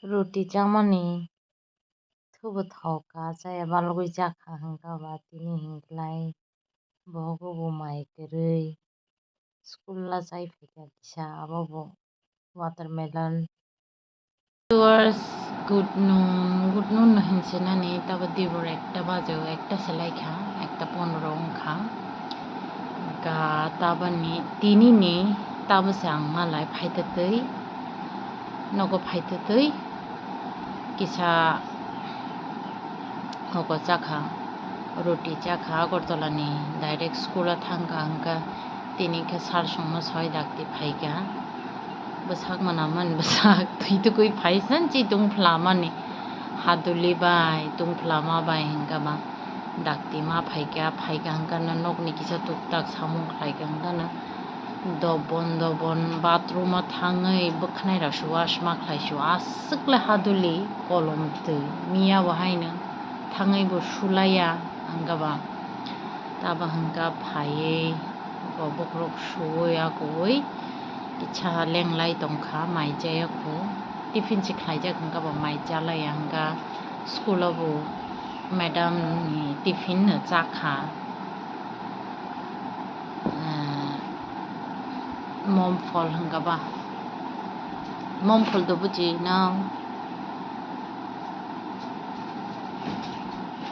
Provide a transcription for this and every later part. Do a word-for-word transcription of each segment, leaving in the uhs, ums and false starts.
Roti chamani thubo thok kha, chaya balgwi chakha hwnkha ba tini hinklai bohogo bo mai kwrwi school la chai phaikha kisa abo bo watermelon. Viewers, good noon, good noon no hinsinani tabo dibor ekta bajo, ekta se laikha, ekta ponoro wngkha. Ga tabani tinini tabo se ang malai phaitotwi, nogo phaitotwi kisa nogo chakha, roti chakha, Agartala ni direct school o thangkha, hwnkha tini khe sar songno soi dakti phaikha. Bwsak mwnamani bwsak twi tukui phaisa, chi tungphla mani haduli bai tungphla ma bai hwnkha ba dakti ma phaikha, phaikha hwnkha no nokni kisa tuktak samung khlaikha hwnkha no dobon dobon bathroom o thangwi bwkhnai rok se wash ma khlai se aswk le haduli kolom twi miya bo haino thangwi bo sulaiya hwnkha ba tabo hwnkha phaiwi bo bokhorok suwi akui kisa lenglai tongkha, mai chaya khu. Tiffin se khlaijak hwnkha bo mai chalaiya hwnkha. School o bo madam ni tiffin no chakha. Ah, momphol hwnkha ba. Momphol do buji nang.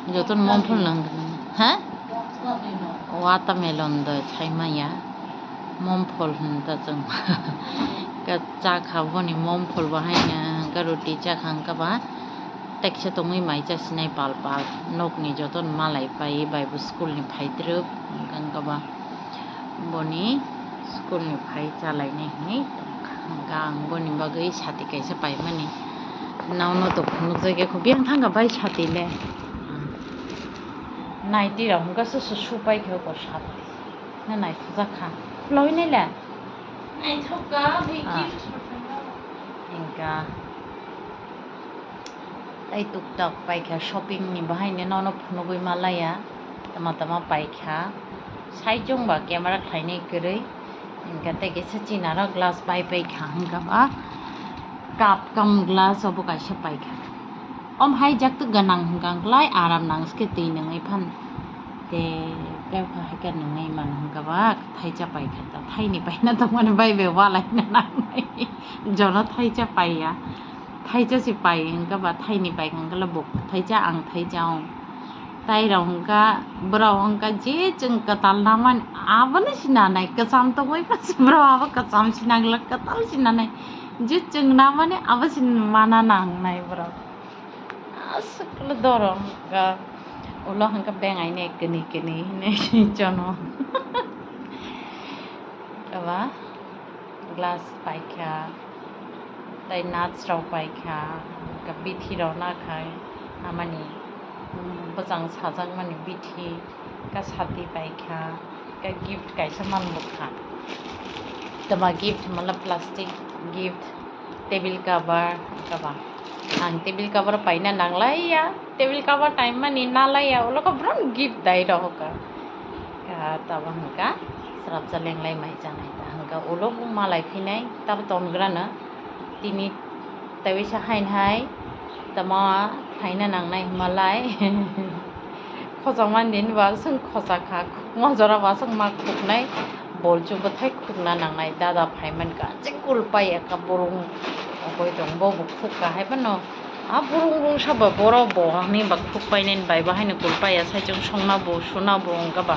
Jotono momphol nang, ha? Watermelon do saimanya. Momphol hwn ta chwng. Ka chakha boni momphol bo haino, ka roti chakha hwnkha ba. Teksa tongwi mai chasinai pal pal. Nokni jotono malai pai bai bo school ni phaidrwp hwnkha ba. Boni school ni phai chalainai hinwi tongkha. Hwnkha ang boni bagwi sati kaisa paimani. Nono to phunukjak ya kho, biyang thangkha bai sati le. Naiti rok hwnkha se su su paikha ko sati. Na naithokjak kha. Khuloi nai le. Naithok kha, bai Ah. Gift rok. Hwnkha. Tei tuktak paikha shopping ni bahaino nono phunugwi malaiya, tama tama paikha, side chwng ba camera khlainai kwrwi, hwnkhe tei kisa chinaro glass pai paikha, hwnkhe ba cup cum glass obo kaisa paikha. Om hai jak twi gwnang hwnkha hwnkhlai aram nangskhe twi nungwi phan. Tei kebo hai khe nungwi mano hwnkha ba thaicha paikha ta, thaini paina tongmani bai bai walaina nangnai, jono thaicha paiya. Thaicha se pai hwnkha ba thaini pai hwnkha le bo thaicha ang thaicha ong. Tai rok hwnkha borok hwnkha je chwng kwtal namani abono se nanai, kwcham tongwi pha se borok abo kwcham se nangla kwtal se nanai, je chwng namani abo se mana nangnai borok. Aswk le dorong hwnkha ulo hwnkha bengai ne kini kini hinwi chono. Aba glass paikha, tei nuts rok paikha, hwnkhe bithi rok nakhai, amani bwchang sajakmani bithi, hwnkhe sati paikha, hwnkhe gift kaisa man bwkha. Tama gift mala plastic gift, table cover, hwnkhe ba. Ang table cover paina nanglaiya, table cover time mani nalaiya, ulo khe borom gift dai rohorkha. Ka tabo hwnkha, srapsa lenglai mai chanai ta hwnkha, ulo bo malai phinai, tabo tongrano tini taiwaisa hain hai tamo khlaina nangnai hwnmalai. Khojak mani din ba chwng khojak kha, khukma jora ba chwng ma khuknai, bolchu bwthai khukna nangnai, dada phaimankha, je kul paiya kha burung, okoi tong bo bo khukha hai phano, a burung rungsa ba borok bo hwnwi ba khuk painani bai bo haino kul paiya, saichung songna bo suna bo wngkha ba,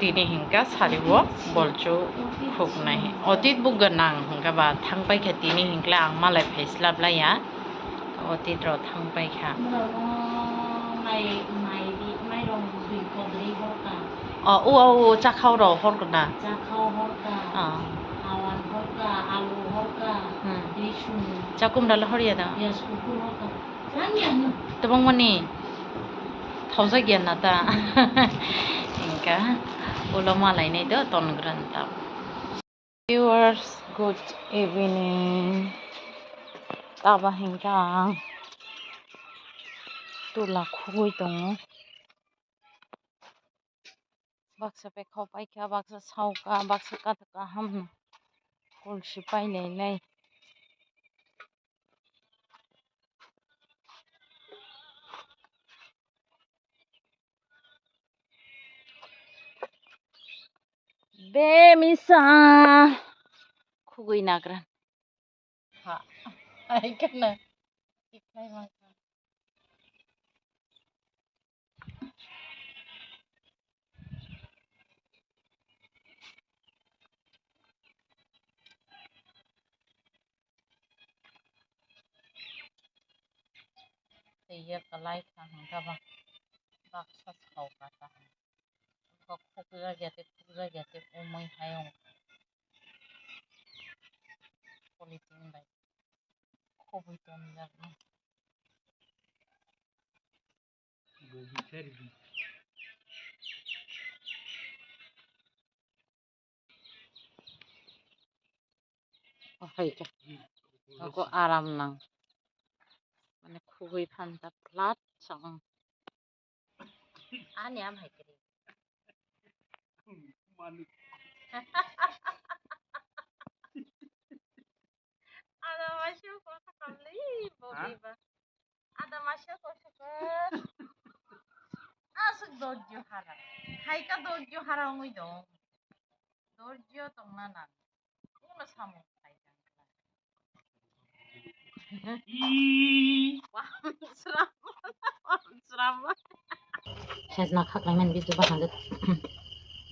tini hinkha sari bo bolchu khuknai, otit bo gwnang hwnkha ba thang paikha tini hinkhe ang malai phai slap laiya. Otit rok thang paikha. Borok, o, mai, mai di, mairong dui podri horka. O, o, o, o, chakhao rok horkha na? Chakhao horka. O. Awan horka, alu horka, Hmm. Risum. Chakum dala horya da? Piyaj kukur horka. Chang ya no. Tobong mani thaujak ya na ta? Hingka ulo malai nai do ton gran ta. Viewers, good evening. Taba hingka ang tula khugui tongo. Baksa pekhao paikha, baksa saoka, baksa kathaka hamno. Kolsi pailai lai. Bemisa khugui nagra. Ha. Hai kana. Tei ya kalai kha hwnkha ba baksa sao kha ta. Kok khukjak ya tei khukjak ya tei umui hai wng kha. Polythene bai khobwi tonjak no. Hai kha. Ako aram nang. Mane khugui phan ta flat sang. Ani am hai kiri. Ada masuk kok kali bobi ba. Ada masuk kok suka. Asuk dorjo hara. Hai ka dorjo hara ongoi dong. Dorjo tongna nang. Uno samung khai. Sejna khaklai mani bisu bahang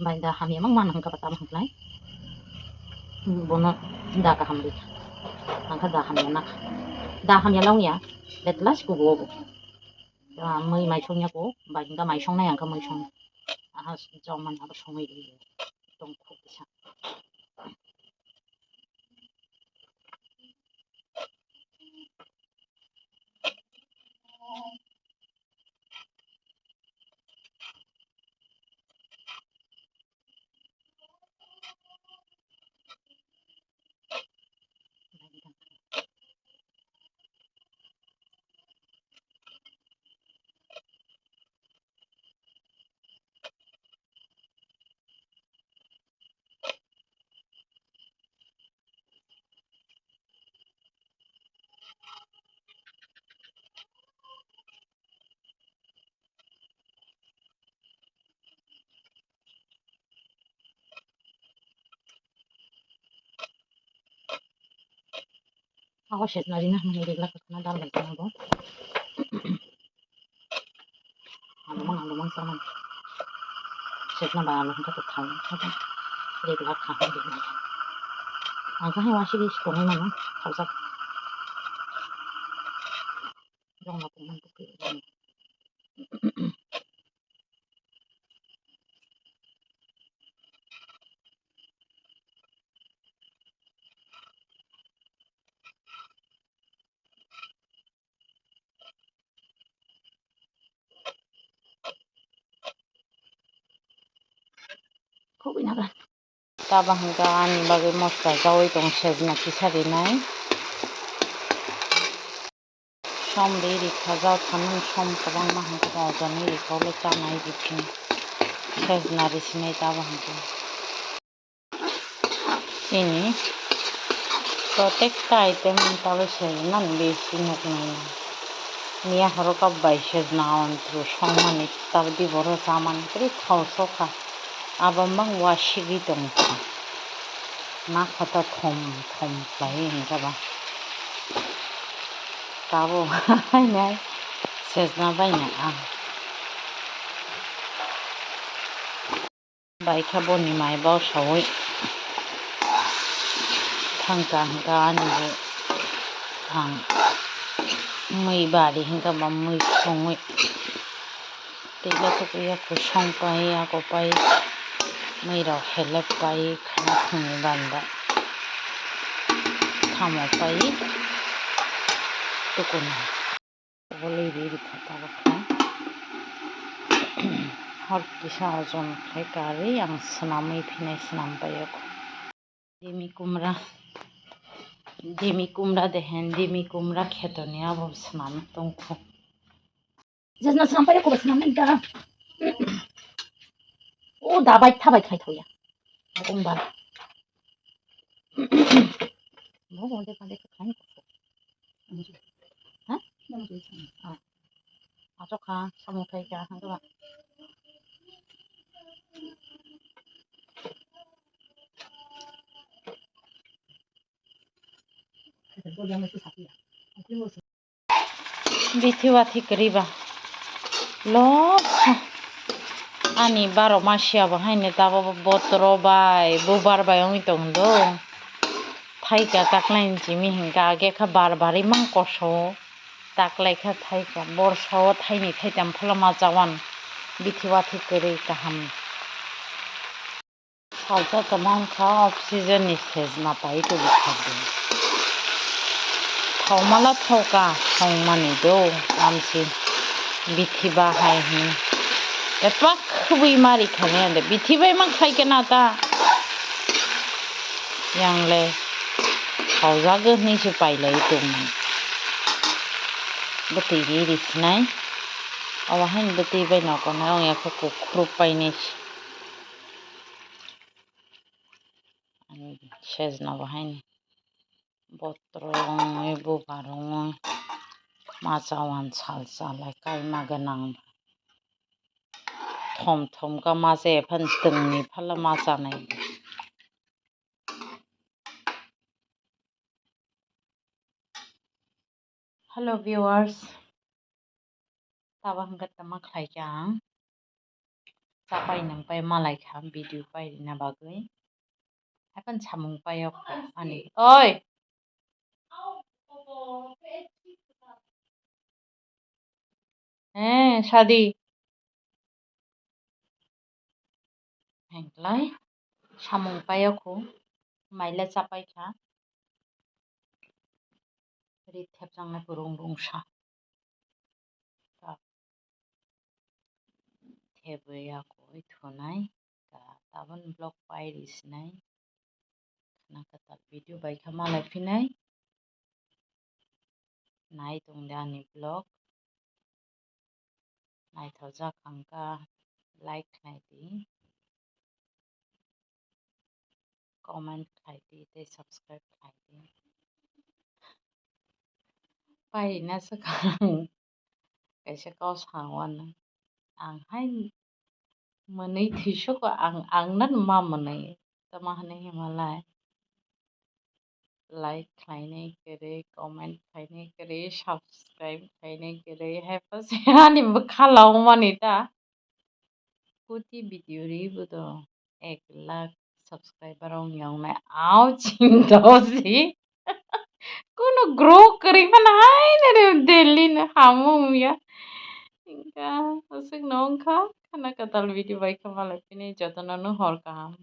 bai da hamya mang mana hwnkha ba tamo hwnkhlai. Bono da kaham ri. Angkha da hamya nakha. Da hamya longya. Betlas kubu obo. Mui mai songya ko. Bai hwnkha mai songnai angkha mui song. Aha jomani abo songwi ri. Tong khuk kisa. Ako sejna rina hwnwi reglak khna dal bai khna bo. Alu mang alu mang sama. Sejna ba alu hwnkha to thang. Reglak kha hwnwi reglak. Ang kha hai wasigi tongwi mano thaujak. Jongna tongmani tei. Khobwi nagra. Taba hwnkha ani bagwi mosta chaui tong sejna kisa rinai. Som ri rikha jao thanani som kwbangma hwnkhe bo ojanwi rikha ulo chanai rikhe sejna risinai taba hwnkhe. Ini protekta item tabo sejna bisi nuknai. Miya horo kap bai sejna ontru songmani tabdi boro chamani kwrwi thao sokha. Abo mang wasigi tongkha. Nakha ta thom thom khlaiwi hwnkhe ba. Tabuk haino sejna baina ang. Baikha boni mai bausaui thangkha hwnkha ani bo ang mui bari hwnkha ba mui songwi. Tei latok ya kusong pai, ako pai, mui rok helep pai, khana thwngwi banda. Thamo pai, tukuna. Bolwi ri ri kha tabuk kha. Hor kisa ojon khai karwi ang swnamwi phinai swnam pai o. Dimi kumra, dimi kumra de hen, dimi kumra khetoni abo swnam tongkho. Jajna swnam pai ko swnam nang ka. O da bai tha bai khai thoya. Kumba. Bo bo de ka de khai. Ha? Ah. Acho kha, samu khai ka, hang ka. Bithi wathi kwrwi ba. Lo, ani baro masiya bo haino tabuk botoro bai bubar bai wngwi tong do. Thaika taklaini simi hinkhe age kha bar barwi mang koso. Taklai kha thaika borsa o thaini thaitam pholo ma chawan. Bithi wathi kwrwi kaham. Salsa tongma wngkha off season ni sejna pai tongwi kha bo. Thokmala thoka thongmani do tamsi bithi bahai hin. Epak khubui mari khani ande bithi bai ma khlai khe na ta. Yang le thokjago hinwi se pailai tongmani. Bwtwi ri ri sinai. Obo haino bwtwi bai nokonai ongya khe kukhrup painai se. Ani sejna bo haino botoro wngwi bubar wngwi ma chawan salsa lai kaima gwnang. Thom thom khe ma chaya phano twngni phano ma chanai. Hello viewers, tabuk hwnkhe tama khlai kha ang, chapai nangpai malai kha video pairina bagwi, haikhe samung paiyok ani oi. He, sadi. Hengklai samung paiyokhu, maila chapai kha. Ri thepjaknai kwrwng rwngsa. Thebwi yakwi thunai. Tabon vlog pairi sinai. Khana kwtal video bai kha malai phinai. Nai tongdi ani vlog. Naithokjak wngkha, like khlai di, comment khlai di tei subscribe khlai di. Pairina swkang kaisa kok sa wano. Ang hai mwnwi thwisogo ang, ang nang ma mwnwi. Tamo hwnwi himalai like khlainai kwrwi, comment khlainai kwrwi, subscribe khlainai kwrwi, hai phano ani bwkha lawmani ta. Kuti video ribo do ek lakh subscriber wng yong nai, au chinta si. Kuno grow kwrwi phano hai nare daily no hamu ya. Inka aswk no wngkha khana kwtal video bai kha malai phini jotono no hor kaham.